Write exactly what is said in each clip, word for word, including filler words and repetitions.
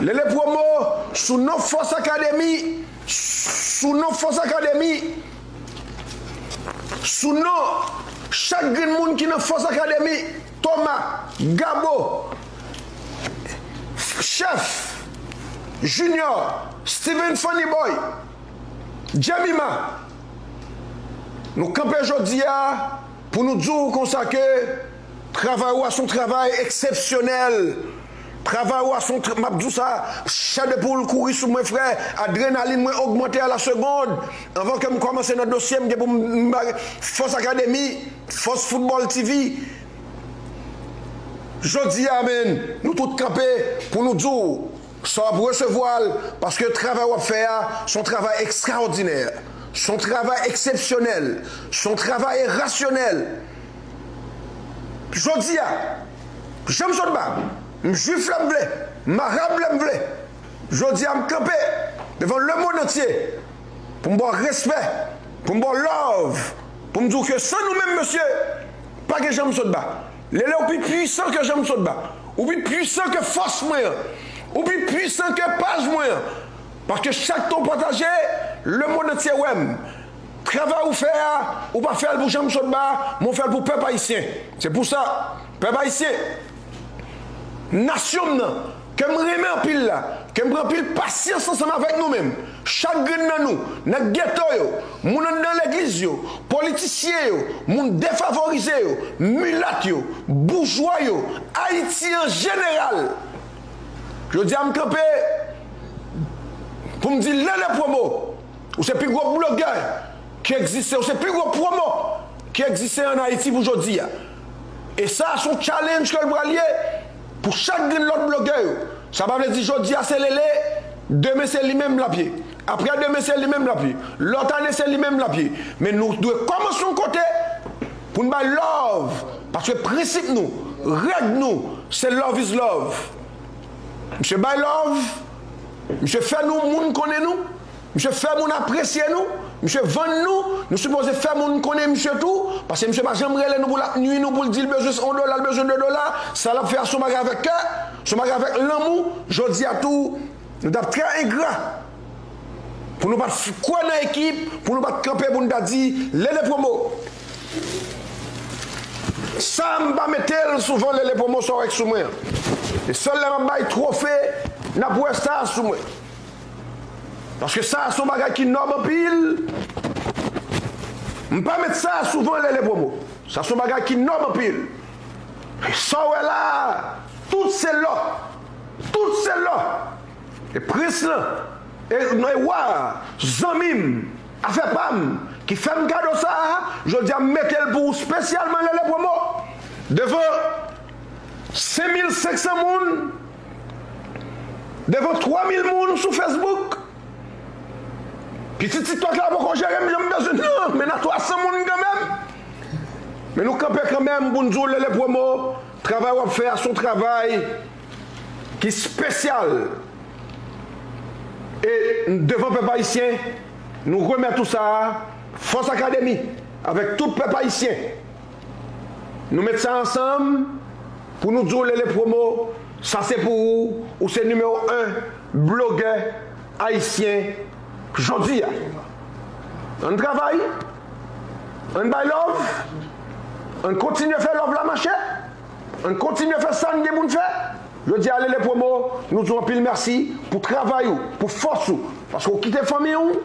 Lele Promo, sou non Fòs Akademi, sou non Fòs Akademi, sou non chak grenn moun ki nan Fòs Akademi, Thomas, Gabo, Chèf, Junior, Steven Funny Boy, Jemima, nou kanpe jodi a pou nou di w konsa ke travay ou a se yon travay eksepsyonèl. Travay ou a se yon tra-, m ap di w sa, chè de poul kouri sou mwen, frè. Adrenalin mwen ogmante a la segond. Anvan ke m kòmanse nan dosye, m gen pou m, m ba Fòs Akademi, Fòs Foutbòl T V. Jodi a, men, nou tout kanpe pou nou di w sa w ap resevwa l, paske travay w ap fè a, se yon travay ekstraòdinè. Se yon travay eksepsyonèl. Se yon travay rasyonèl. Jodi a, jan m sot ba, m jwif lè m vle, m arab lè m vle. Jodi a, m kanpe devan lemond antye pou m ba w respè, pou m ba w love, pou m di w ke san nou menm, mesye, pa gen jan m sot ba. Lele, ou pi pwisan ke jan m sot ba. Ou pi pwisan ke fòs mwen an. Ou pi pwisan ke paj mwen an. Paske chak tan w pataje, lemond antye wè m. Travay ou fè a, ou pa fè l pou jan m sot ba, men w fè l pou pèp ayisyen. Se pou sa, pèp ayisyen, nasyon m nan, ke m renmen anpil la, ke m pran anpil pasyans ansanm avèk nou menm, chak grenn nan nou, nan geto yo, moun anndan legliz yo, politisyen yo, moun defavorize yo, milat yo, boujwa yo, Ayiti an jeneral. Jodi a, m kanpe pou m di Lele Promo, ou se pi gwo blogè ki egziste, ou se pi gwo pwomo ki egziste ann Ayiti pou jodi a. E sa a se yon challenge ke l pral ye pou chak grenn lòt blogè yo. Sa pa vle di jodi a se Lele, demen se li menm l ap ye. Apre demen se li menm l ap ye. Lòt ane se li menm l ap ye. Men nou dwe kòmanse yon kote pou n bay love. Paske prensip nou, règ nou, se love is love. Misye bay love, misye fè nou moun konnen nou, misye fè moun apresye nou, misye vann nou, nou sipoze fè moun konnen misye tou, paske misye pa janm rele nou pou l ap nui nou, pou l di l bezwen yon dola, l bezwen de dola, sa l ap fè a se yon bagay avèk kè, se yon bagay avèk lanmou, jodi a tou, nou t ap trè engra. Pou nou pa t kwè nan ekip, pou nou pa t kanpe, pou nou ta di, Lele Promo. Sa m pa mete l souvan, Lele Promo, sa w wè k sou mwen an. E sèl lè m ap bay twofe, n ap wè sa sou mwen. Paske sa se yon bagay ki nòb anpil. M pa met sa souvan, Lele Promo. Sa se yon bagay ki nòb anpil. E sa w wè la a, tout se lò. Tout se lò. E prens lan, e, e wa a, zanmi m, afè pa m, ki fè m kado sa a, jodi a m mete l pou ou espesyalman, Lele Promo, devan senk mil senk san moun, devan twa mil moun sou Facebook. Pitit TikTok la poko jere m jan m bezwen, non, men nan twa san moun kanmenm. Men nou kanpe kanmenm pou n di w, Lele Promo, travay w ap fè a se yon travay ki espesyal. E devan pèp ayisyen, nou remèt ou sa a, Fòs Akademi, avèk tout pèp ayisyen. Nou met sa ansanm pou nou di w, Lele Promo, sa se pou ou, ou se nimewo en blogè ayisyen jodi a. Ann travay, ann bay love, ann kontinye fè love la mache, ann kontinye fè sa n gen pou n fè. Jodi a, Lele Promo, nou di w anpil mèsi pou travay ou, pou fòs ou, paske w kite fanmi w,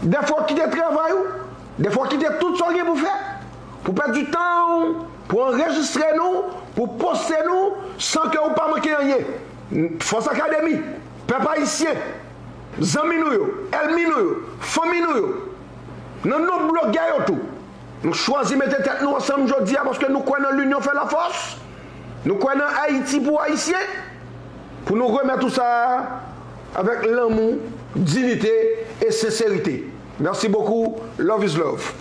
dèfwa w kite travay ou, dèfwa w kite tout sa w gen pou fè, pou pèdi tan w, pou anrejistre nou, pou poste nou, san ke w pa manke anyen. Fòs Akademi, pèp ayisyen, zanmi nou yo, ènmi nou yo, fanmi nou yo, nan non blogè yo tou, nou chwazi mete tèt nou ansanm jodi a paske nou kwè nan linyon fè lafòs. Nou kwè nan Ayiti pou Ayisyen. Pou nou remèt ou sa a avèk lanmou, diyite e senserite. Merci beaucoup. Love is love.